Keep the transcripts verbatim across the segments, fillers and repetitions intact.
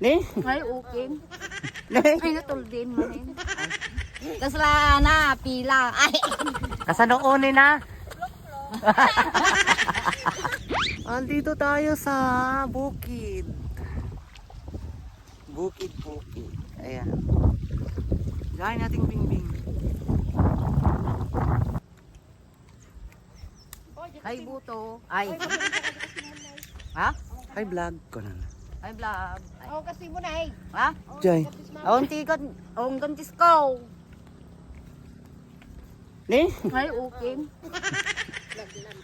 Ni? Ay, okay. Ni? Ay, natuldin mo rin. Kasla na, pila. Ay. Kasano uni na? Andito tayo sa bukid. Bukid, bukid. Ayan. Diyan nating bingbing. Hi, Buto. Ay. Ha? Hi, vlog ko na. Hi, vlog. Ay. Oh, kasi mo na, eh. Ha? Jay. Oh, ang tikat. Oh, ang gantis ko. Ni? Ay, okay.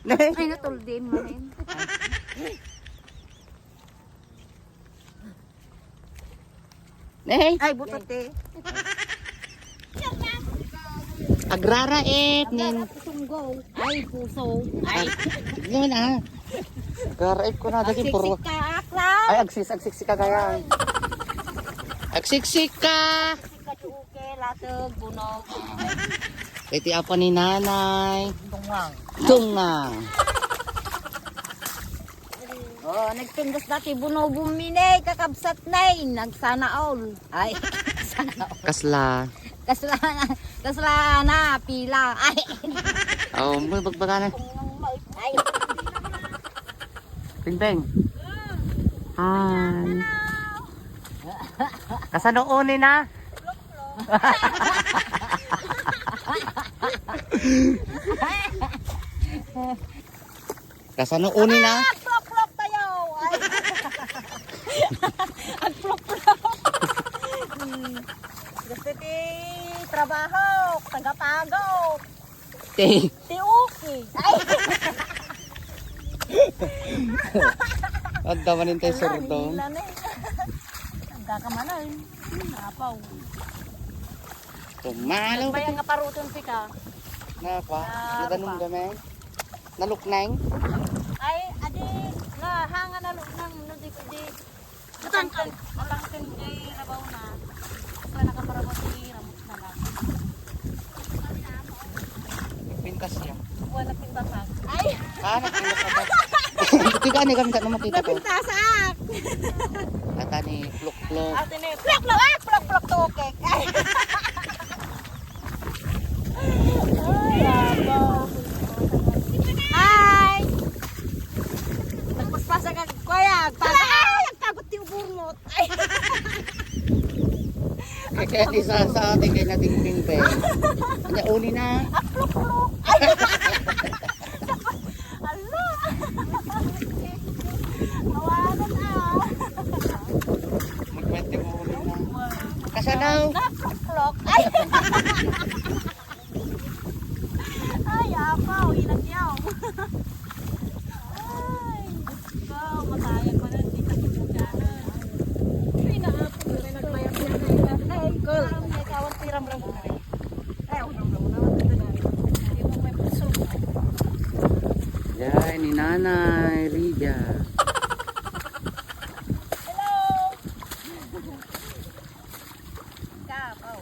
Ni? Ay, natuldin mo rin. Ni? Ay, butot eh. Agraraep nin Sunggo. Ay, puso. Ay, yun ah. Agraraep ko na daging puro. Agsiksik ka, akla. Ay, agsis, agsiksik ka kaya. Agsiksik ka. Kaduke, latag, bunog. Iti apa ni nanay? Tungang. Tungang. Oh, nagpindas dati buno bumine, kakabsat na, nagsana all. Ay, sana all. Kasla. Kasla, kasla na, pila. Ay. Oh, mo bagbaga na. Ay. Pingping. Hi. Kasano uni na? Kasano uni na? Ah, agplok-plok tayo! Ay. Agplok-plok. Hmm. Gusto ti trabaho, tagapagod. Ti. Ti okay. Ay. Adda man intay surdo. Ala, nila na eh. Ang kakamanan. Hmm, apaw. Tumalo. Bayang nga paruton ti ka. Napa? Ah, nadanong pa. Gamay. Nalukneng? Ay, adi, na, hanga nalukneng, no, di, di. Matangkang. Matangkang kay rabaw na. Basta nakaparabot ni Ramos na lang. Pintas siya. Wala pintasan. Ay! Ah, nagpintas ka ba? Ito ka, ano kami ka naman kita ko? Napintasak! Kata ni Plok Plok. Ate ni Plok Plok! Ah! Plok Plok to, okay. Ay! Ay, apo. Hi! Nagpaspasa ka, kuya. Agtago-, ay! Agtagot ti uburngot. Ay! Kaya ni sa, sa atin kay nating pingpeng. Hindi, uni na. Apluk-pluk. Ay! Ala! Awanan ah. Magkwento mo uli na. Kasanaw. Naklok-klok. Ay! Ay, apaw, inagyaw. Ay, ikaw, matayag ko na, hindi ka pinagyanan. Ay, naapo, may nagmayap yan, ay, ay, ay, ikaw, may kawan, tiram lang ko na rin. Ay, ako lang, ako lang, ako lang. Hindi mo may puso. Yan, ni Nanay Lydia. Hello! Ikaw, oh.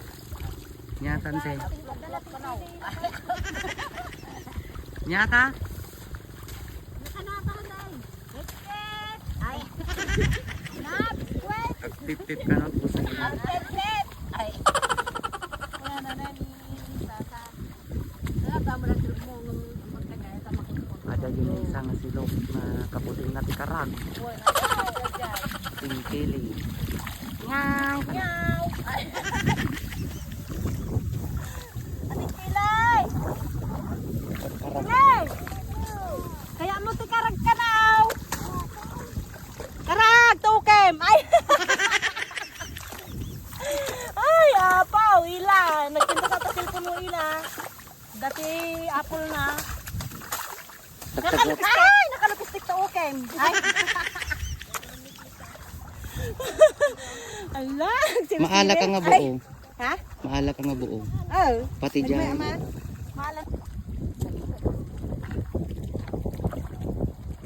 Nyata, ante. Nyata? Ay. Agpipit ka na, puso. Agpipit. Ay. Wala na, nani, sasa. Ada gini isang silok na kaputing na ti karag. Tingkili. Ngaw. Ngaw. Ating pilay. Karag. Pilay. Kaya mo ti karag kanaw. Karag, tukem. Ay. Ay, apaw, ila. Nagpintas ta cellphone mo, ila. Dati apple na. Nakalupis-, ay, nakalupis TikTok, Ken. Ay. Ala, maala ka nga buo. Ha? Maala ka nga buo. Oh. Pati dyan. Maala.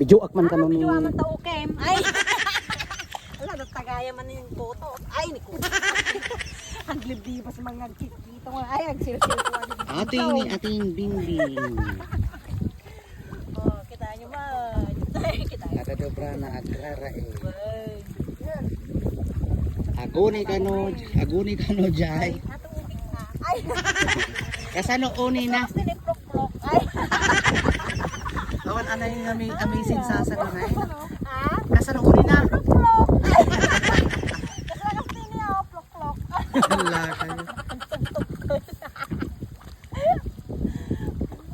Video ak man kano ni. Video man ta, Ken. Ay. Ala, natagaya man yung toto. Ay, ni ko. Ang libdibas mga Ito nga, ay, agsilsil ko, ano, ating, ating bingbing. Oh, kita nyo man. Kita nyo. Nakadobra na agrara eh. Wow. Aguni kano, aguni kano, Jay. Ato ubik na. Ay. Kasano uni na? Gusto ni Plok-plok. Ay. Awan anay nga may amazing sa sa dunay. Ha? Kasano uni na? Plok-plok. Ay. Kasano gusto niya, oh, plok-plok. Wala kayo.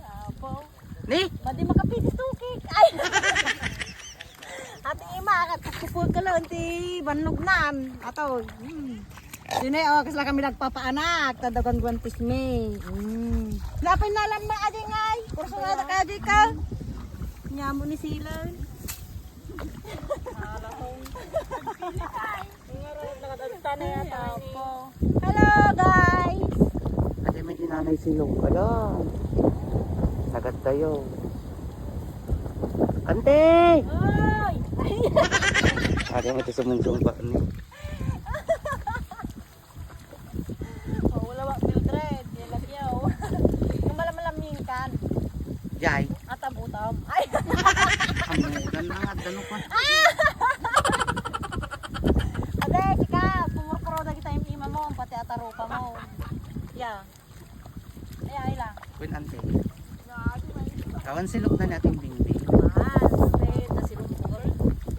Apo. Ni? Madi makapitis tukik. Ay. Ati Ima, kakupul ka lang ti bannog nan. Ato. Hmm. Sine, oh, kasla kami nagpapaanak. Tadagan guantis mi. Hmm. Lapay na lang na, adi ngay. Kurso na ka, adi ka. Nyamo ni Silan. Hello, guys! Ate, may inanay silog. Ala. Sagad tayo. Ante! Oy! Ate, may ito sumunsumba ni. Oh, wala ba, Mildred? Yan lang yaw. Yung malalamingkan. Jay. At ang utam. Ay! Ang utan na nga, dano pa. Ade, sika, pumurpuro na kita yung ima mo, pati atarupa mo. Ya. Ay, ay lang. Queen Ante. Kawan silog na natin, Bingbing. Ah, kasi nasilog ko.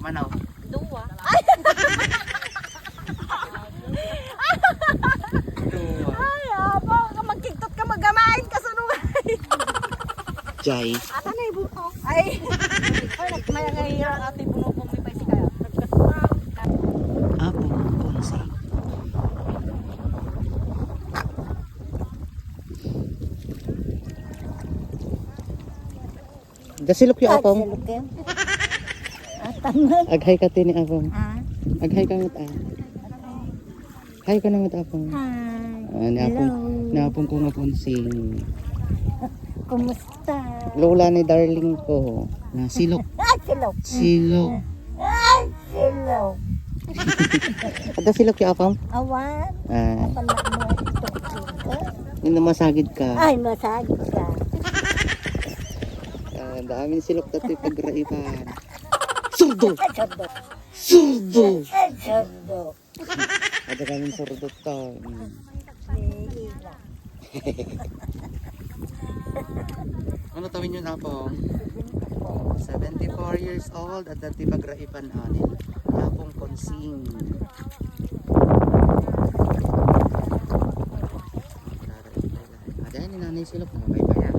Manaw. Dua. Ay! Ay, apo, magkigtot ka, magamain ka, sunugay. Jay. Ata na ibuto. Ay. Ay, nagmaya nga iya, ate, bunukong may paisi kaya. Apong Konsing. Dasilok yu, Apong. Silok yu. Atang. Ag-hi ka ti ni Apong. Ah. Ag-hi ka met, ah. Hi ka na met, Apong. Hi. Ah, ni Apong, hello. Ni Apong ko nga Konsing. Kumusta? Lola ni darling ko. Na silok. Ah, silok. Silok. Ay, silok. Ada silok yu, Apong? Awan. Ah. Apan na mo, tukso ka. Yung namasagid ka. Ay, masagid ka. Ah, daming silok dati pagraipan. Surdo! Ay, surdo. Surdo! Ay, surdo. Ada kaming surdo to. Mm. May ila. Ano tawin yun, Apong? Seventy-four years old, at dati pagraipan, ah, ni Apong Konsing. Ada ni Nanay Silok, mga baybaya.